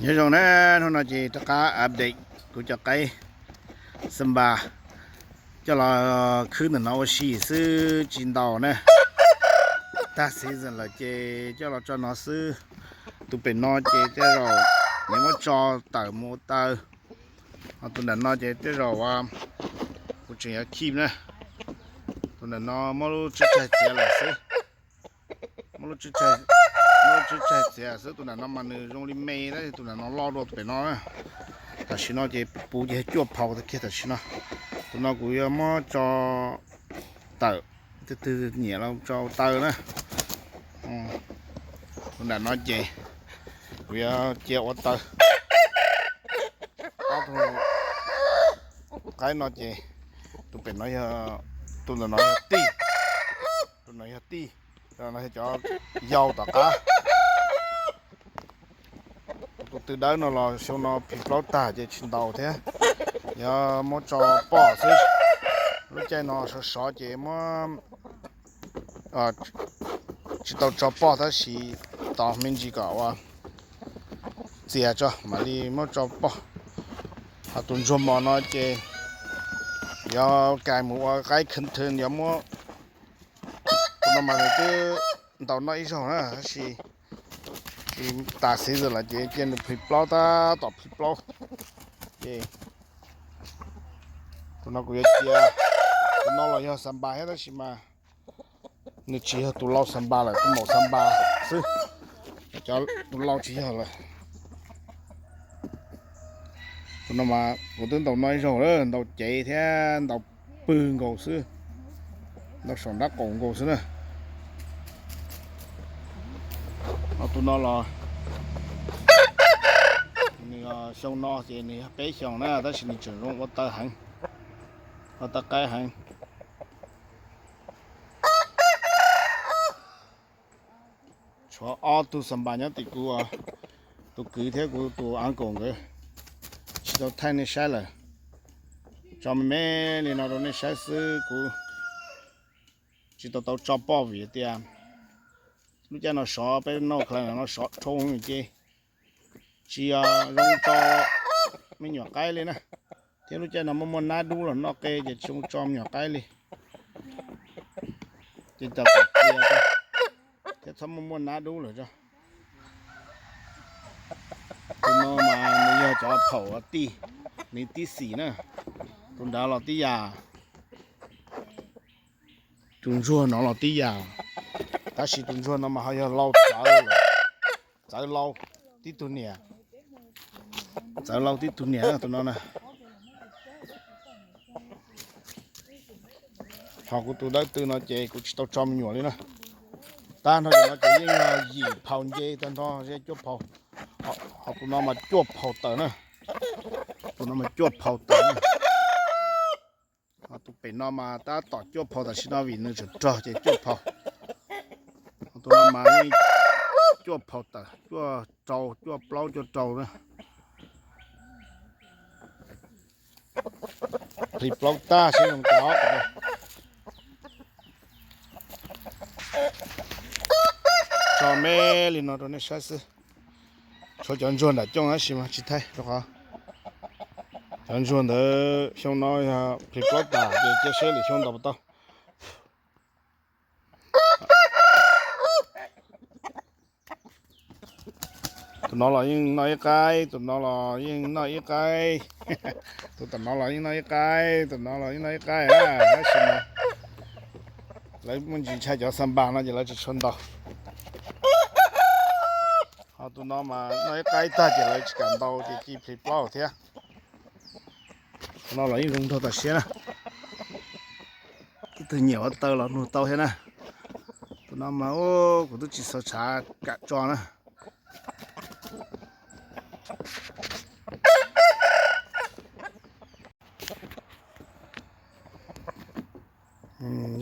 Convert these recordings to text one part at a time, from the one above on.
Nyob zoo na, hnub no ces rov qab update kuv cov qaib xanpas coj los khwb ntawm no ua si xwb tsis ntaus na. Tag season lawm ces coj los tso no xwb. Tus pem no ces tej zaum nws muab tso tawm mus ua taw. Ho tus nram no ces tej zaum kuv tseem yuav keep na. Tus nram no muab lub tswb tshaig txiav lawm xwb. Muab lub tswb tshaig txiav xwb, tus nram no mas nws zoo li me tab sis tus nram no loj dua tus pem no. Tam sim no ces puv ces cuaj phaus tag kiag tam sim no. Tus no kuv yuav muab tso tawm, twg twg nyiam los tso taw na. Tus nram no ces kuv yuav cia ua taw. Ob tug qaib no ces tus pem no yog, tus ntawm no yog tij, tus no yog tij, no yog cov yau tom qab. Tus tw dawb no los xyoo no phim plaub tag ces tsis ntaus thiab, yuav muab tso poj xwb. Lub caij no sov sov ces muab, tsis tau tso poj tab sis tos me ntsis kom ua txias tso mam li muab tso poj. Ho tus ntsuag mos no ces yuav kais mus ua qaib kheev thw yuav muab. Tus no mas nws twb ntaus noj ib zaug na tab sis tas season lawm ces cia nws plhis plaub tab tom plhis plaub. Ces tus no kuv yuav cia, tus no los yog xas npas thiab tab sis mas nws tsis yog tus lau xas npas lawm, tus maum xas npas xwb, cov tus lau tsis yog lawm. Tus no mas kuv twb ntaus noj ib zaug lawm, ntaus cev thiab ntaus pwg nkaus xwb, ntaus saum nrab qaum nkaus xwb na. Ho tus no los nws xyoo no ces nws yog peb xyoos na tab sis nws tseem zoo ua taw heev, ua taw qaib heev. Tshuav ob tug xas npas nyob tim kuv, tus kwv thiab kuv tus uncle nkawd tsis tau thaij nej saib lawm. Tso me me li no rau nej saib xwb, kuv tsis tau tau tso poj vim tias lub caij no sov peb noj khav no sov dhau ces tsis zoo tso me nyuam qaib li na. Thiab lub caij no muaj muaj nab dub los noj qe ces tsis zoo tso me nyuam qaib li. Ces tau cia thiab txhob muaj muaj nab dub lawm tso. Tus no mas nws yog cov phaum tij, nws tib xim na. Tus nrad los tib yam, tus ntsuag no los tib yam, tab sis tus ntsuag no mas ho yog lau txawv, txawv lau tib tug niam, txawv lau tib tug niam tus no na. Ho kuv tus dawb tw no ces kuv tsis tau tso me nyuam li na. Tag nrho ces no ces yeej yog yim phaus nce tag nrho ze cuaj phaus. Ho tus no mas cuaj phaus tawm na. Tus no mas cuaj phaus tawm na. Ho tus pem no mas tab tom cuaj phaus tam sim no vim nws tseem rog ces cuaj phaus. Ho tus no mas yeej cuaj phaus tawm, cuaj rau, cuaj plaub cuaj rau na. Plhis plaub tag seb zoo cas. Tso me li no rau nej saib xwb. Tshuav cov ntsuag nram cooj tab sis mas tsis thaij rau qhov cov ntsuag ntawd xyoo no yog plhis plaub tas ces cia seb lwm xyoo ntaus puas tau. Tus no los yeej noj ib qaib, tus no los yeej noj ib qaib. Tus tom no los yeej noj ib qaib, tus no los yeej noj ib qaib, tab sis mas lawv muaj ntsis ntshai cov xas npas no ces lawv tsis tshua ntaus. Ho tus no mas noj ib qaib tag ces lawv tsis kam ntaus ces ci plhis plaub thiab. Tus no los yeej zoo nraug tam siab na. Ib tug nyiam ua taw los nug tau thiab na. Tus no mas kuv twb tsis xav tshav kam tso na.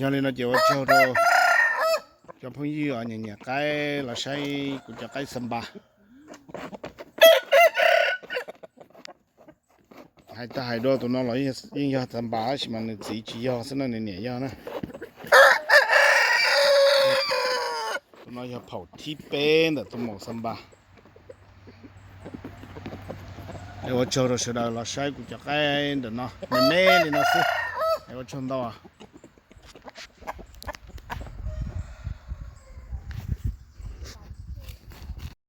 Yog li no ces ua tsaug rau cov phooj ywg uas nyiam nyiam qaib los saib kuv cov qaib xas npas. Hais tag hais dua tus no los yeej yog xas npas tab sis mas nws txiv tsis yog xwb na, nws niam yog na. Tus no yog phaum thib peb ntawm tus maum xas npas. Es ua tsaug rau sawv daws los saib kuv cov qaib ntawm no me me li no xwb. Es ua tsaug ntau.